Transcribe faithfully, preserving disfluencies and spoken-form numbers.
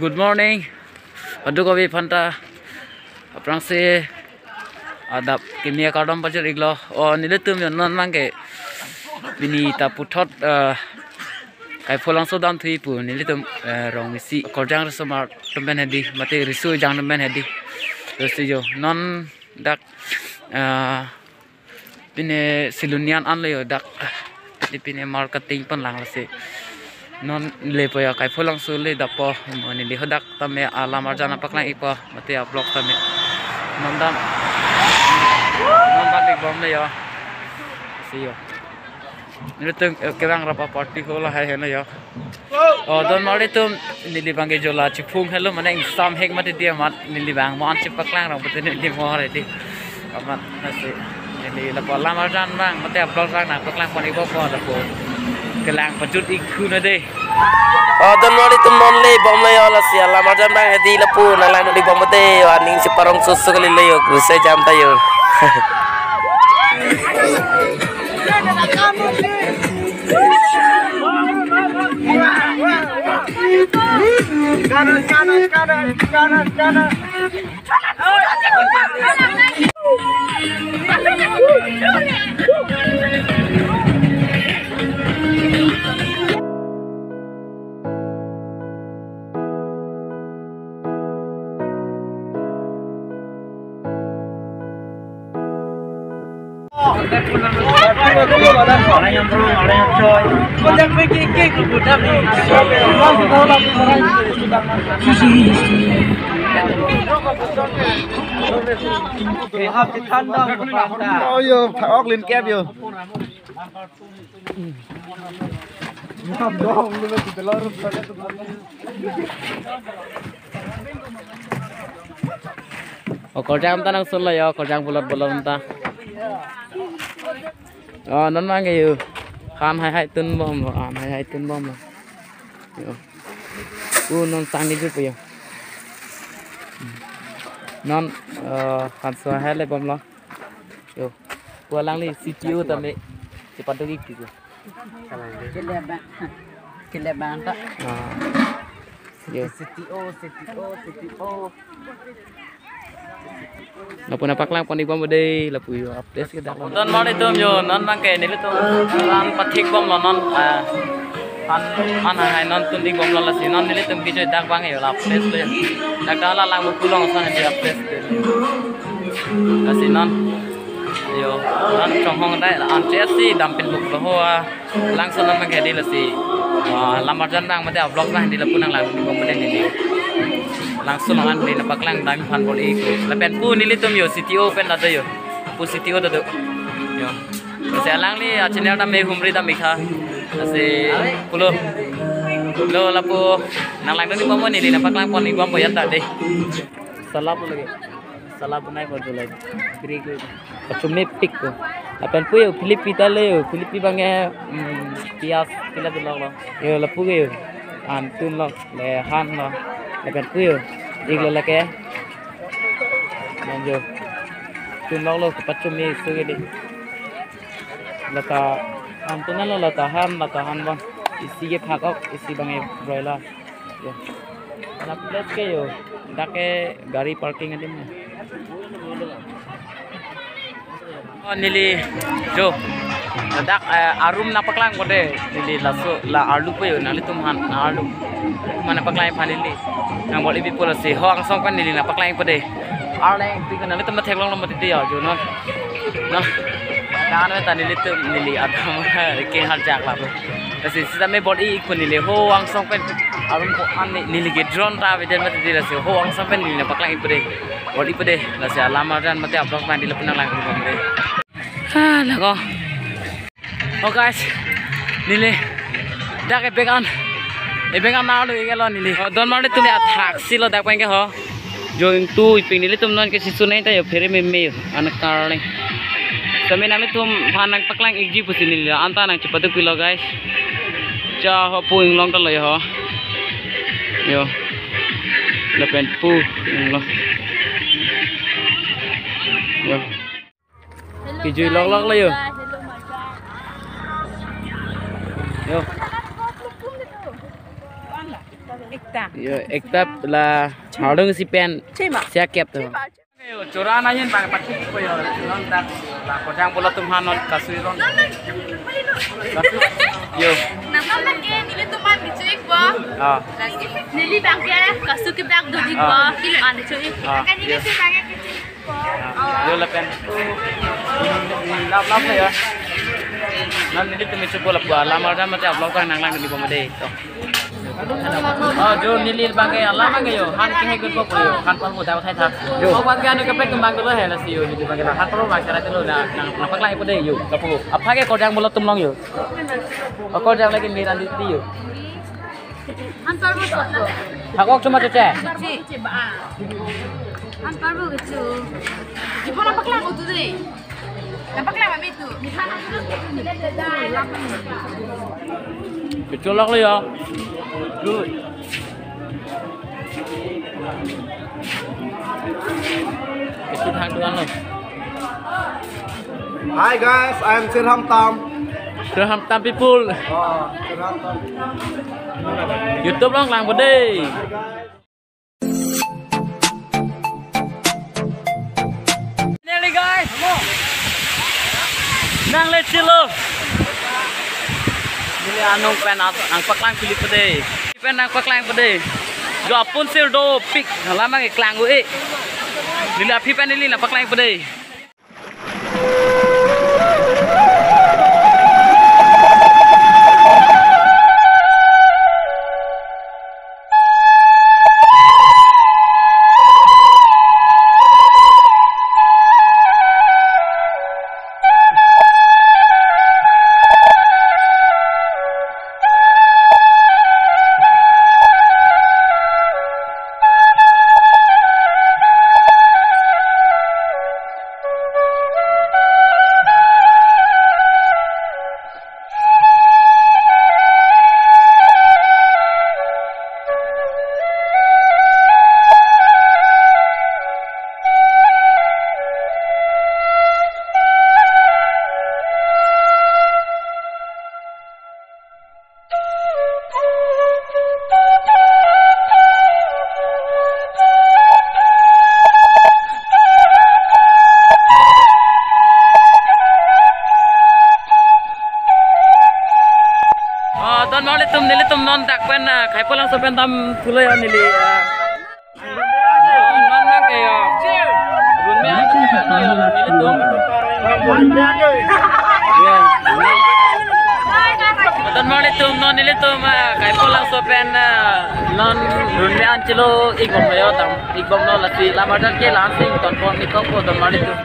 Good morning. Adu kave phanta aphrangsi adap kimi akardom pajir iklo. O nelitum yo non abangke pini ta puthot, eh, Kaipholangso damthu pu nelitum, eh, rong isi Korjang riso mar atum pen hedi mate riso ejang atum pen hedi. Terus yo non dak, eh, pine Silonijan anlo yo dak. Di pine marketing pen lang lasi. Non lepo ya Kaipholangso le dapo mo neli hadak tame alam arjan paklang ikpo mate a-vlog tame. Non dam. Non dak ikbom le yo. Si yo. Nelitum, eh, kevang rap a-party ko lahai heno yo. O don marli atum neli abangke jo la chiphung helo mane ingsam hek mati dia mat neli abang mo an chipaklang rong pute neli mo hare di. Amat nasi neli lapu alam arjan abang mate a-vlog abang nangpaklang pon ikpo po lapu kelang pajut ik thu na de. O don marli atum non le bom le yo lasi alam arjan abang hedi lapu nanglang ikbom de yo aning si parong susu kali le yo kuse jam ta yo. Kanan, kanan, kanan, kanan, kanan. Oh, yo, ok len kep yo. O, Korjang ta nangsunlo yo, Korjang bolot bolot ta. O, non abangke yo. Han haihai tunbomlo, han haihai tunbomlo. Yo. U non sang ni jup yo. Non, eh, han so haihai le bomlo. Yo. Pu alangli C T O tame. Cepat dogik gitu. Kelebang. Kelebang ta. Ah. Yo. C T O, C T O, C T O. Lapu nangpaklang pon ikbom de lapu yo update ke dak. Don marli atum yo non abangke nelitum ran pathik bomlo non, ah, an an hai non tun ikbomlo lasi non nelitum kijo dak abang yo la update le. Dak hala lang bu kulong son di update le. Lasi non yo non chonghong dai an chesi dam pin buk lo hoa. Langsun abangke hedi lasi, ah, lam arjan abang mate a-vlog abang hedi lapu nanglang ikbom mate neli. Langsun abang hedi nangpaklang dam aphan bor-i ko. Lapen pu nelitum yo C T O pen ta do yo. Pu C T O ta do. Yo. Lasi alangli a-channel tame humri dam ik ha. Lasi pulo. Lo lapu nanglang dun ikbom neli nangpaklang pon ikbom boyan ta de. Salap lagi. Salap nai ko julai. Kiri ko. Kachumi pik ko. Lapen pu yo Philippi ta le yo. Philippi abangke, mm, pias pila dun lok lo. Yo lapu ke yo. An tunlo. Le hanlo. Lapen pu yo. Iklo lake. Manjo. Tun lok lo kepachumi su ke di. Lata an tunlo lata han, lata han abang. Isi ke phak ok, isi abangke broiler. Yo. Ladak place ke yo. Dak ke gari parking adim. O, neli jo. Ladak, eh, arum nangpaklang pon de. Neli laso la arlu po yo nanglitum aphan arlu. Mana paklang aphan neli. Nang bor-i pi po lasi ho angsong pen neli nangpaklang pon de. Arleng pi ko nanglitum theklonglo mati de yo jo non. Non. Dan ta nelitum neli adam ke harjak lapu. Lasi sitame bor-i ik pon neli ho angsong pen arum ko an ne-, neli ke drone ta video mati de lasi ho angsong pen neli nangpaklang ik pon de. Bor-i pon de lasi alam arjan mate a-vlog abang hedi lapu nanglang ik pon de. Ah, lako. Oh guys, neli dak ebeng an, ebeng an arlo iklo neli. Oh, don marli atum ya thaksi lo dak abangke ho. Jo ingtu iping nelitum non ke sisu nai ta yo phere meme yo an karling. Tame nanglitum aphan nangpaklang ikji pusi neli anta nangchepaduk pilo guys. Cha ho pu inglong ta lo yo ho. Yo. Lapen pu inglong. Yo. Kijui lok lok lo yo. Yo. Yo, ekta la hardung si pen Chima. Siak kep to. Chima. Yo, chora na yin bang pati ko yo. Non dak la kodang bola tum han non kasui ron. Kasui. Yo. Nelitum abang ke nelitum man kecho-ikpo. Ah. Neli abang ke kasu kedak dodikpo. Ah. Mane cho-ik. Ah, yo. Ah, yo lapen. Lap lap ya. Non nelitum kecho bola pu alam ada mate vlog kan nanglang di pama dei. To. Oh, jo neli abang ke alam abang ke yo. Han kehek gun po yo. Han pal muda thai tha. Yo. Oh, abang ke anu kepek kembang dolo he lasi yo. Neli abang ke han pal muda chara dolo na. Nang, nangpaklangpo dei yo. Lapu. Apha ke kodang bola tum long yo. Oh, kodang lagi miran di yo. Han pal muda. Hakok cuma cece. Han pal muda kecho. Ipo nangpaklang utu dei. Nangpaklang mami tu. Kecho lok lo ya. Good. Kecho thang tuan lo. Hi guys, I am Sirham Tam. Sirham Tam people. Oh, Sirham Tam. YouTube along langpo dei. Finally guys, nangle chelo. Neli anung pen at-, nangpaklang chelo po dei. Pen nangpaklangpo dei. Jo apun sir dopik. Alam abang ke klang-o-e. Neli aphi pen neli nangpaklangpo dei. Oh, don marli tum, nelitum non dak pen, ah, Khaipo Langso pen damthulo ya neli, ah. Oh, non nang ke yo. Runme an, nelitum. Ya. Don marli tum, non nelitum, ah, Khaipo Langso pen, ah, non runme an chelo-ikbom yo dam, ikbom lo lasi lam arjan ke langsing tonpon-ikpo don marli tum.